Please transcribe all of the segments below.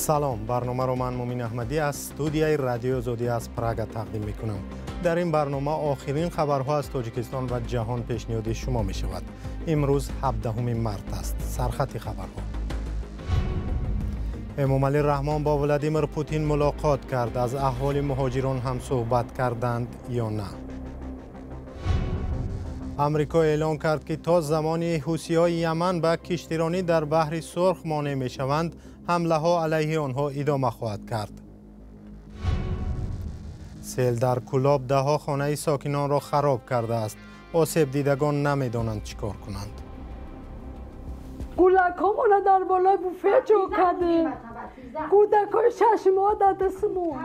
Салом, барномаро ман, Мумин Аҳмадӣ, аз студияи Радиои Озодӣ аз Прага тақдим мекунам. Дар ин барнома охирин хабарҳо аз Тоҷикистон ва ҷаҳон пешниҳоди шумо мешавад. Имрӯз 17 март аст. Сархати хабарҳо. Эмомалӣ Раҳмон бо Владимир Путин мулоқот кард. Аз аҳволи муҳоҷирон ҳам суҳбат карданд ё на? Амрико эълон кард, ки то замоне ҳусиҳои Яман ба киштиронӣ дар Баҳри Сурх монеъ мешаванд, ҳамлаҳо алайҳи онҳо идома хоҳад кард. Сел дар Кӯлоб даҳҳо хонаи сокинонро хароб кардааст. Осебдидагон намедонанд, чӣ кор кунанд. Гулакҳомона дар болои буфе ҷо кардем. Кӯдакҳои 6 моҳ дар дастмон.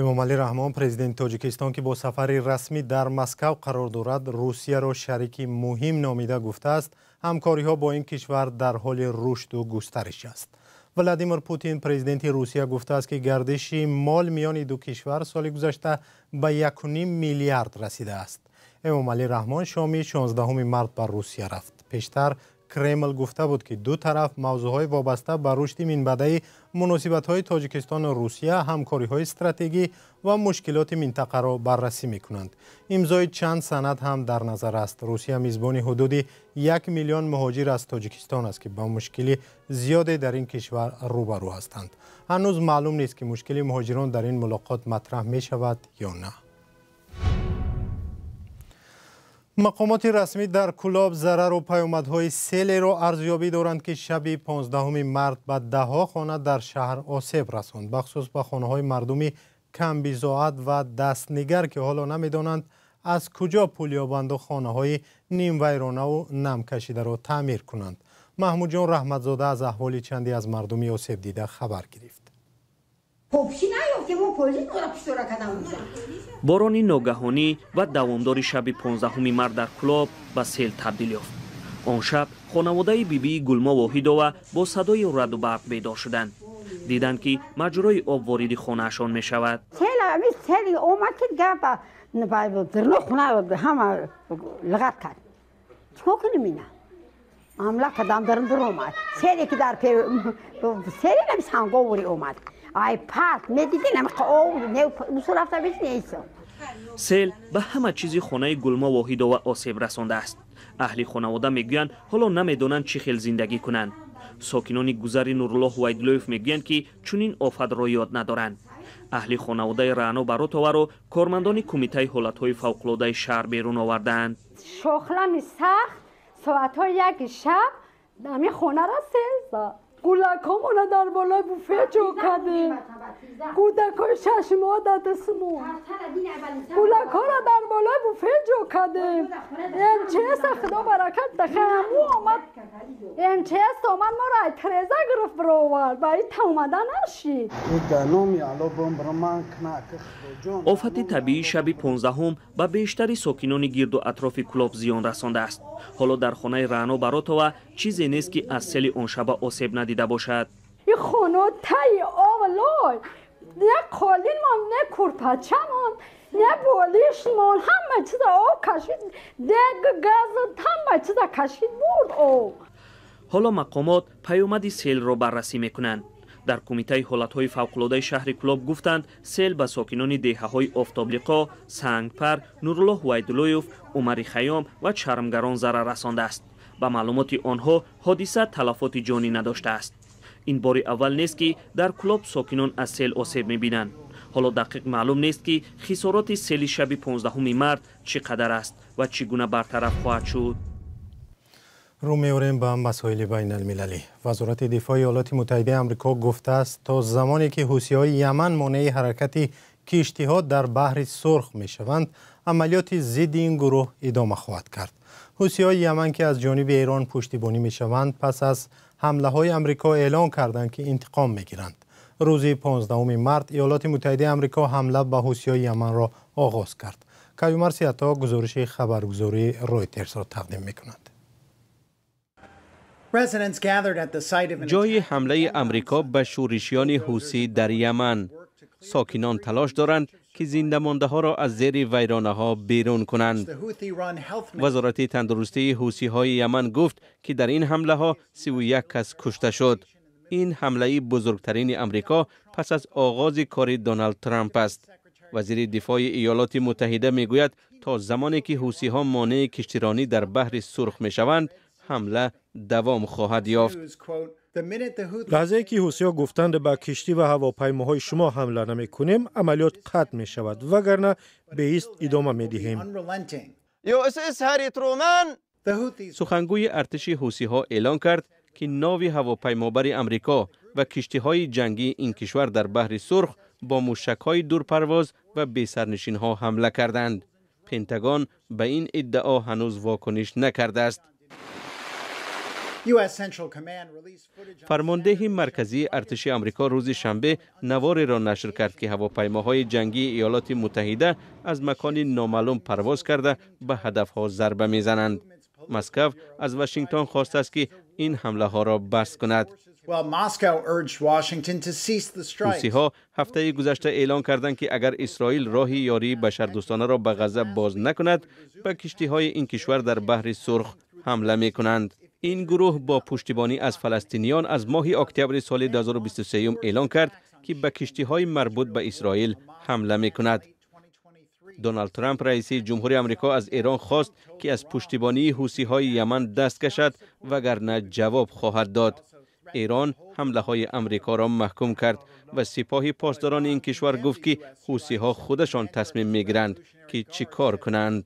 Эмомалӣ Раҳмон, президенти Тоҷикистон, ки бо сафари расмӣ дар Москав қарор дорад, Русияро шарики муҳим номида гуфтааст, ҳамкориҳо бо ин кишвар дар ҳоли рушду густариш аст. Владимир Путин, президенти Русия, гуфтааст, ки гардиши мол миёни ду кишвар соли гузашта ба 1,5 миллиард расидааст. Эмомалӣ Раҳмон шоми 16 март ба Русия рафт. Пештар Кремл гуфта буд, ки ду тараф мавзӯъҳои вобаста ба рушди минбаъдаи муносибатҳои Тоҷикистону Русия, ҳамкориҳои стратегӣ ва мушкилоти минтақаро баррасӣ мекунанд. Имзои чанд санад ҳам дар назар аст. Русия мизбони ҳудуди 1 миллион муҳоҷир аз Тоҷикистон аст, ки ба мушкили зиёде дар ин кишвар рӯбарӯ ҳастанд. Ҳанӯз маълум нест, ки мушкили муҳоҷирон дар ин мулоқот матраҳ мешавад ё на. Мақомоти расмӣ дар Кӯлоб зарару паёмадҳои селеро арзёбӣ доранд, ки шаби 15 март ба даҳҳо хона дар шаҳр осеб расонд, бахусус ба хонаҳои мардуми камбизоат ва дастнигар, ки ҳоло намедонанд, аз куҷо пул ёбанду хонаҳои нимвайронаву намкашидаро таъмир кунанд. Маҳмудҷон Раҳматзода аз аҳволи чанде аз мардуми осебдида хабар гирифт. Борони ногаҳонӣ ва давомдори шаби 15 март дар Кӯлоб ба сел табдил ёфт. Он шаб хонаводаи бибии Гулмо Воҳидова бо садои раъду барқ бедор шуданд. Диданд, ки маҷрои об вориди хонаашон мешавад. Сели омад, ки хона ҳама лағат кард. Чикор кунем? Ина ҳамла кардам, дарм биромад. Селе ки дар сели нами санговури омад, ай парк медидин, об рафта биснейсо. Сел ба ҳама чизи хонаи Гулмо Воҳидова осеб расондааст. Аҳли хонавода мегӯянд, ҳоло намедонанд, чӣ хел зиндагӣ кунанд. Сокинони гузари Нуруллоҳ Ҳувайдуллоев мегӯянд, ки чунин офатро ёд надоранд. Аҳли хонаводаи Раъно Баротоваро кормандони Кумитаи ҳолатҳои фавқулодаи шаҳр берун овардаанд. Шохлами сахт, соатҳои 1 шаб ҳамин хонаро сел зад. Гулакҳомона дар болои буфе ҷо кардем. Кӯдакҳои 6 моҳ дар дастмон. Гулакҳоро дар болои буфе ҷо кардем. МЧС, худо баракат дахаму омад. МЧС омад, моро ай треза гирифт, бировард. Ба ин омада нашид. Офати табиии шаби 15-ум ба бештари сокинони гирду атрофи Кӯлоб зиён расондааст. Ҳоло дар хонаи Раъно Баротова чизе нест, ки аз сели он шаба осеб надида бошад. Ин хона таи об лой, не қолинмон, не курпачамон, не болишмон, ҳама чиза об кашид. Дег, газ, ҳама чиза кашид, бурд об. Ҳоло мақомот паёмади селро баррасӣ мекунанд. Дар Кумитаи ҳолатҳои фавқулодаи шаҳри Кӯлоб гуфтанд, сел ба сокинони деҳаҳои Офтоблиқо, Сангпар, Нуруллоҳ Ҳувайдуллоев, Умари Хайём ва Чармгарон зарар расондааст. Ба маълумоти онҳо, ҳодиса талафоти ҷонӣ надоштааст. Ин бори аввал нест, ки дар Кӯлоб сокинон аз сел осеб мебинанд. Ҳоло дақиқ маълум нест, ки хисороти сели шаби 15 март чӣ қадар аст ва чӣ гуна бартараф хоҳад шуд. Рӯ меорем ба масоили байналмилалӣ. Вазорати дифои Иёлоти Муттаҳидаи Амрико гуфтааст, то замоне ки ҳусиҳои Яман монеи ҳаракати киштиҳо дар Баҳри Сурх мешаванд, амалиёти зидди ин гурӯҳ идома хоҳад кард. Ҳусиҳои Яман, ки аз ҷониби Эрон пуштибонӣ мешаванд, пас аз ҳамлаҳои Амрико эълон карданд, ки интиқом мегиранд. Рӯзи 15 март Иёлоти Муттаҳидаи Амрико ҳамла ба ҳусиҳои Яманро оғоз кард. Каюмар Сиято гузориши хабаргузории Ройтерсро тақдим мекунад. Ҷои ҳамлаи Амрико ба шӯришиёни ҳусӣ дар Яман. Сокинон талош доранд, ки зиндамондаҳоро аз зери вайронаҳо берун кунанд. Вазорати тандурустии ҳусиҳои Яман гуфт, ки дар ин ҳамлаҳо 31 кас кушта шуд. Ин ҳамлаи бузургтарини Амрико пас аз оғози кори Доналд Трамп аст. Вазири дифои Иёлоти Муттаҳида мегӯяд, то замоне ки ҳусиҳо монеи киштиронӣ дар баҳри Сурх мешаванд, ҳамла давом хоҳад ёфт. Лаҳзае ки ҳусиҳо гуфтанд ба киштӣ ва ҳавопаймоҳои шумо ҳамла намекунем, амалиёт қатъ мешавад, вагарна беист идома медиҳем. Сухангӯи артиши ҳусиҳо эълон кард, ки нави ҳавопаймобари Амрико ва киштиҳои ҷангии ин кишвар дар баҳри Сурх бо мушакҳои дурпарвоз ва бесарнишинҳо ҳамла карданд. Пентагон ба ин иддао ҳанӯз вокуниш накардааст. Фармондеҳи марказии артиши Амрико рӯзи шанбе навореро нашр кард, ки ҳавопаймоҳои ҷангии Иёлоти Муттаҳида аз макони номаълум парвоз карда ба ҳадафҳо зарба мезананд. Москав аз Вашингтон хостааст, ки ин ҳамлаҳоро бас кунад. Ҳусиҳо ҳафтаи гузашта эълон карданд, ки агар Исроил роҳи ёрии башардӯстонаро ба Ғазза боз накунад, ба киштиҳои ин кишвар дар баҳри Сурх ҳамла мекунанд. Ин гурӯҳ бо пуштибонӣ аз фаластиниён аз моҳи октябри соли 2023 эълон кард, ки ба киштиҳои марбут ба Исроил ҳамла мекунад. Доналд Трамп, раиси ҷумҳури Амрико, аз Эрон хост, ки аз пуштибонии ҳусиҳои Яман даст кашад, вагарна ҷавоб хоҳад дод. Эрон ҳамлаҳои Амрикоро маҳкум кард ва сипоҳи посдорони ин кишвар гуфт, ки ҳусиҳо худашон тасмим мегиранд, ки чӣ кор кунанд.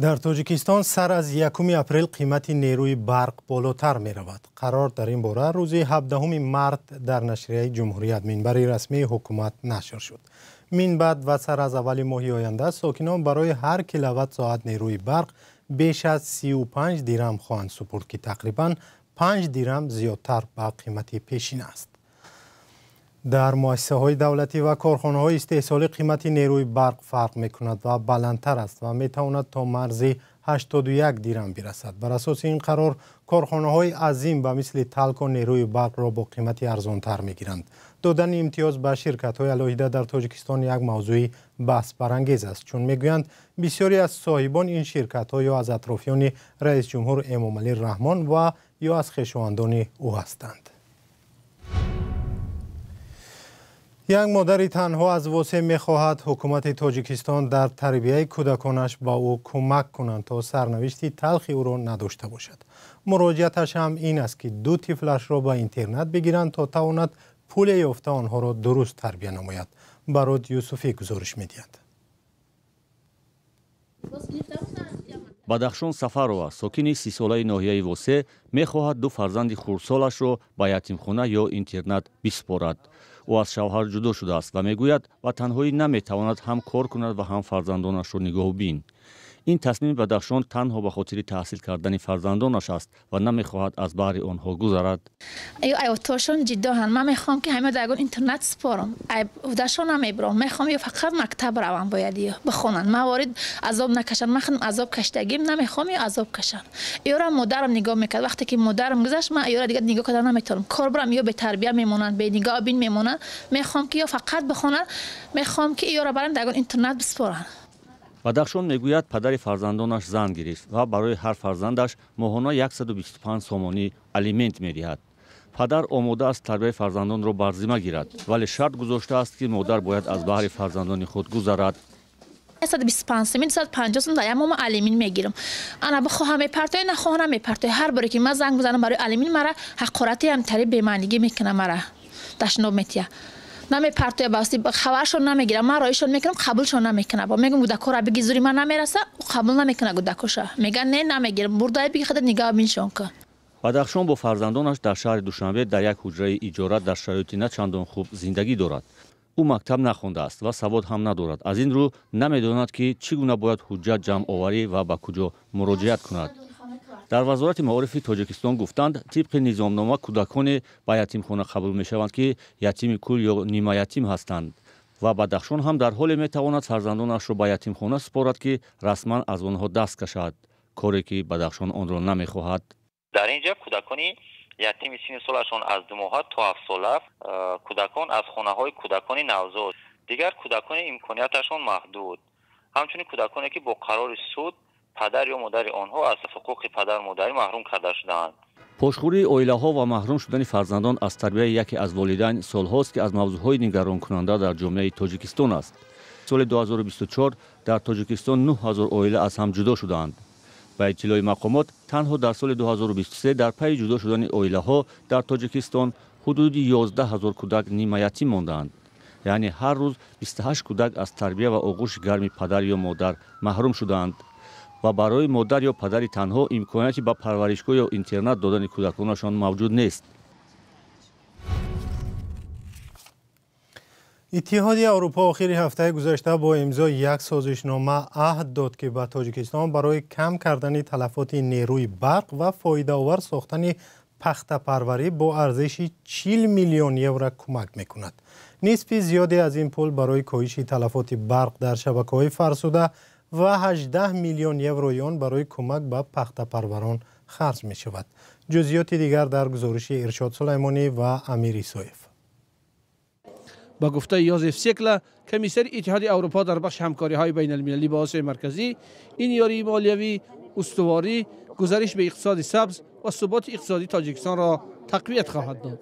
Дар Тоҷикистон сар аз 1 апрел қимати нерӯи барқ болотар меравад. Қарор дар ин бора рӯзи 17 март дар нашрияи Ҷумҳурият, минбари расмии ҳукумат, нашр шуд. Минбаъд ва сар аз аввали моҳи оянда сокинон барои ҳар киловатт соат нерӯи барқ беш аз 35 дирам хоҳанд супурд, ки тақрибан 5 дирам зиёдтар ба қимати пешин аст. Дар муассисаҳои давлатӣ ва корхонаҳои истеҳсолӣ қимати нерӯи барқ фарқ мекунад ва баландтар аст ва метавонад то марзи 81 дирам бирасад. Бар асоси ин қарор корхонаҳои азим ба мисли Талко нерӯи барқро бо қимати арзонтар мегиранд. Додани имтиёз ба ширкатҳои алоҳида дар Тоҷикистон як мавзӯи баҳсбарангез аст, чун мегӯянд бисёре аз соҳибони ин ширкатҳо ё аз атрофиёни раисҷумҳур Эмомалӣ Раҳмон ва ё аз хешовандони ӯ ҳастанд. Як модари танҳо аз Восе мехоҳад ҳукумати Тоҷикистон дар тарбияи кӯдаконаш ба ӯ кӯмак кунанд, то сарнавишти талхи ӯро надошта бошад. Муроҷиаташ ҳам ин аст, ки ду тифлашро ба интернат бигиранд, то тавонад пуле ёфта онҳоро дуруст тарбия намояд. Барод Юсуфӣ гузориш медиҳад. Бадахшон Сафарова, сокини 30-солаи ноҳияи Восе, мехоҳад ду фарзанди хурдсолашро ба ятимхона ё интернат биспорад. Ӯ аз шавҳар ҷудо шудааст ва мегӯяд, ба танҳоӣ наметавонад ҳам кор кунад ва ҳам фарзандонашро нигоҳубин. Ин тасмими Бадахшон танҳо ба хотири таҳсил кардани фарзандонаш аст ва намехоҳад аз баҳри онҳо гузарад. Ай-отошон ҷиддоҳанд. Ман мехоҳам, ки ҳама дар ягон интернат спорам. Ай-удашон намебарам. Мехоҳам ё фақат мактаб равам, бояд ё бихонанд. Ман ворид азоб накашанд. Ман худам азоб каштагим, намехоҳам ё азоб кашанд. Ёра модарам нигоҳ мекард. Вақте ки модарам гузашт, ман ёра дигар нигоҳ карда наметавонам. Кор барам, ё бетарбия мемонанд, бенигоҳбин мемонанд. Мехоҳам, ки ё фақат бихонанд. Мехоҳам, ки ёра барам дар ягон интернат биспоранд. Бадахшон мегӯяд, падари фарзандонаш зан гирифт ва барои ҳар фарзандаш моҳона 125 сомонӣ алимент медиҳад. Падар омода аст тарбияи фарзандонро бар зимма гирад, вале шарт гузоштааст, ки модар бояд аз баҳри фарзандони худ гузарад. 125 сомон, 250 сомон дар як моҳ алимент мегирам. Ана бихоҳам мепартоя, нахоҳам намепартоя. Ҳар боре ки ман занг мезанам барои алимент, мара ҳақорати ҳамтари бемаънигӣ мекунад, мара дашноб метиҳад. Намепартоя, ба хабаршон намегирам. Ман роишон мекунам, қабулшон намекунам. Мегӯям гудакора биги, зури ман намераса, ӯ қабул намекунад гудакоша. Мегӯяд не, намегирам, бурдай биги, худат нигоҳ биншон кун. Бадахшон бо фарзандонаш дар шаҳри Душанбе дар як ҳуҷраи иҷора дар шароити на чандон хуб зиндагӣ дорад. Ӯ мактаб нахондааст ва савод ҳам надорад. Аз ин рӯ намедонад, ки чӣ гуна бояд ҳуҷҷат ҷамъоварӣ ва ба куҷо муроҷиат кунад. Дар Вазорати маорифи Тоҷикистон гуфтанд, тибқи низомнома кӯдаконе ба ятимхона қабул мешаванд, ки ятими кул ё нимаятим ҳастанд ва Бадахшон ҳам дар ҳоле метавонад фарзандонашро ба ятимхона супорад, ки расман аз онҳо даст кашад, коре ки Бадахшон онро намехоҳад. Дар ин ҷо кӯдакони ятими синни солашон аз 2 моҳа то 7 сола, кӯдакон аз хонаҳои кӯдакони навзод, дигар кӯдакони имконияташон маҳдуд, ҳамчунин кӯдаконе ки бо қарори суд падар ё модари онҳо аз ҳуқуқи падару модарӣ маҳрум карда шудаанд. Пошхӯрии оилаҳо ва маҳрум шудани фарзандон аз тарбияи яке аз волидайн солҳост, ки аз мавзӯъҳои нигаронкунанда дар ҷомеаи Тоҷикистон аст. Соли 2024 дар Тоҷикистон 9000 оила аз ҳам ҷудо шудаанд. Ба иттилои мақомот, танҳо дар соли 2023 дар пайи ҷудо шудани оилаҳо дар Тоҷикистон ҳудуди 11000 кӯдак нимаятим мондаанд. Яъне ҳар рӯз 28 кӯдак аз тарбия ва оғӯши гарми падар ё модар маҳрум шудаанд ва барои модар ё падари танҳо имконияти ба парваришгоҳ ё интернат додани кӯдаконашон мавҷуд нест. Иттиҳоди Аврупо охири ҳафтаи гузашта бо имзои як созишнома аҳд дод, ки ба Тоҷикистон барои кам кардани талафоти нерӯи барқ ва фоидаовар сохтани пахтапарварӣ бо арзиши 40 миллион евро кӯмак мекунад. Нисфи зиёде аз ин пул барои коҳиши талафоти барқ дар шабакаҳои фарсуда ва 18 миллион еврои он барои кӯмак ба пахтапарварон харҷ мешавад. Ҷузъиёти дигар дар гузориши Иршод Сулаймонӣ ва Амир Исоев. Ба гуфтаи Йозеф Секла, комиссари Иттиҳоди Аврупо дар бахши ҳамкориҳои байналмилалӣ ба Осиёи Марказӣ, ин ёрии молиявӣ, устуворӣ, гузариш ба иқтисоди сабз ва суботи иқтисодии Тоҷикистонро тақвият хоҳад дод.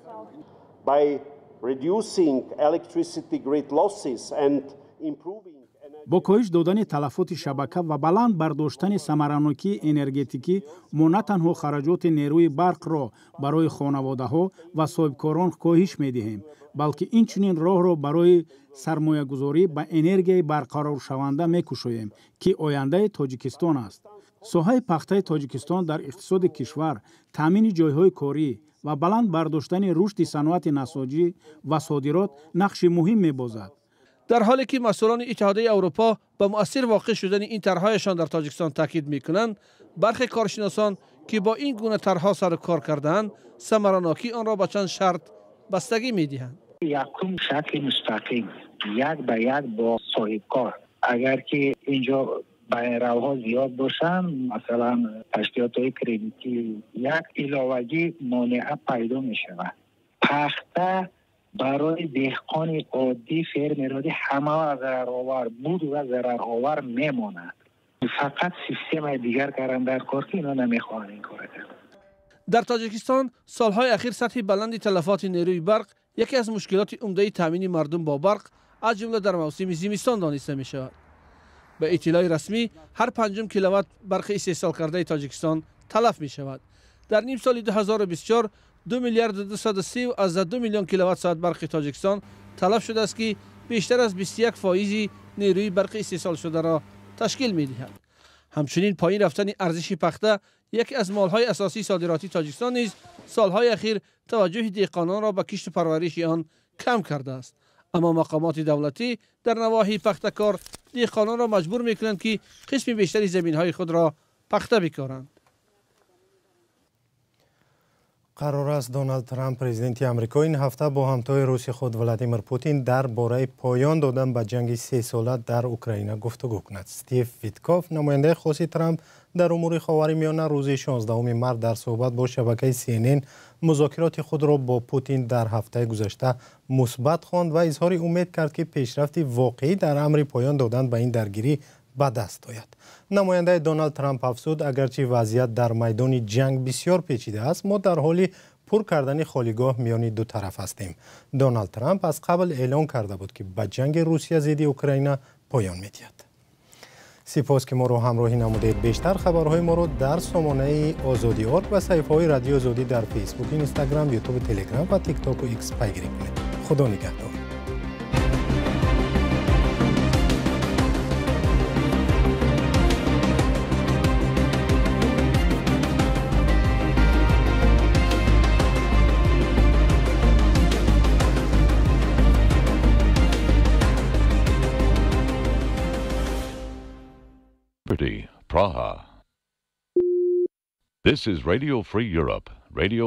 Бо коҳиш додани талафоти шабака ва баланд бардоштани самаранокии энергетикӣ мо на танҳо хараҷоти нерӯи барқро барои хонаводаҳо ва соҳибкорон коҳиш медиҳем, балки инчунин роҳро барои сармоягузорӣ ба энергияи барқароршаванда мекушоем, ки ояндаи Тоҷикистон аст. Соҳаи пахтаи Тоҷикистон дар иқтисоди кишвар, таъмини ҷойҳои корӣ ва баланд бардоштани рушди саноати насоҷӣ ва содирот нақши муҳим мебозад. Дар ҳоле ки масъулони Иттиҳодияи Аврупо ба муассир воқеъ шудани ин тарҳҳояшон дар Тоҷикистон таъкид мекунанд, бархе коршиносон ки бо ин гуна тарҳҳо сару кор кардаанд, самаранокии онро ба чанд шарт бастагӣ медиҳанд. Якум шакли мустақим, як ба як бо соҳибкор. Агар ки инҷо байнравҳо зиёд бошанд, масалан ташкилотҳои кредитӣ, як иловагӣ монеа пайдо мешавад. Пахта барои деҳқони оддӣ, фермероди ҳама зараровар буд ва зараровар мемонад. Фақат системаи дигар кардан дар кор, ки ино намехоҳанд ин кора кардан. Дар Тоҷикистон солҳои ахир сатҳи баланди талафоти нерӯи барқ яке аз мушкилоти умдаи таъмини мардум бо барқ, аз ҷумла дар мавсими зимистон дониста мешавад. Ба иттилои расмӣ, ҳар 5 киловатт барқи истеҳсолкардаи Тоҷикистон талаф мешавад. Дар ним соли 2024 2 миллиарду 230 миллион киловатт-соат барқи Тоҷикистон талаф шудааст, ки бештар аз 21% нерӯи барқи истеҳсолшударо ташкил медиҳад. Ҳамчунин поин рафтани арзиши пахта, яке аз молҳои асосии содиротии Тоҷикистон низ солҳои ахир таваҷҷӯҳи деҳқононро ба кишту парвариши он кам кардааст. Аммо мақомоти давлатӣ дар навоҳии пахтакор деҳқононро маҷбур мекунанд, ки қисми бештари заминҳои худро пахта бикоранд. Қарор аст Доналд Трамп, президенти Амрико, ин ҳафта бо ҳамтои руси худ Владимир Путин дар бораи поён додан ба ҷанги сесола дар Украина гуфтугӯ кунад. Стив Витков, намояндаи хоси Трамп дар умури Ховари Миёна, рӯзи 16 март дар суҳбат бо шабакаи CNN музокироти худро бо Путин дар ҳафтаи гузашта мусбат хонд ва изҳори умед кард, ки пешрафти воқеӣ дар амри поён додан ба ин даргирӣ ба даст ояд. Намояндаи Доналд Трамп афзуд, агарчи вазъият дар майдони ҷанг бисёр печида аст, мо дар ҳоли пур кардани холигоҳ миёни ду тараф ҳастем. Доналд Трамп аз қабл эълон карда буд, ки ба ҷанги Русия зидди Украина поён медиҳад. Сипос, ки моро ҳамроҳӣ намудед. Бештар хабарҳои моро дар сомонаи Озодӣ орг ва саҳифаҳои Радиои Озодӣ дар Фейсбук, Инстаграм, Ютуб, Телеграм ва Тиктоку Икс пайгирӣ кунед. Худо нигаҳдор. Praha. This is Radio Free Europe, Radio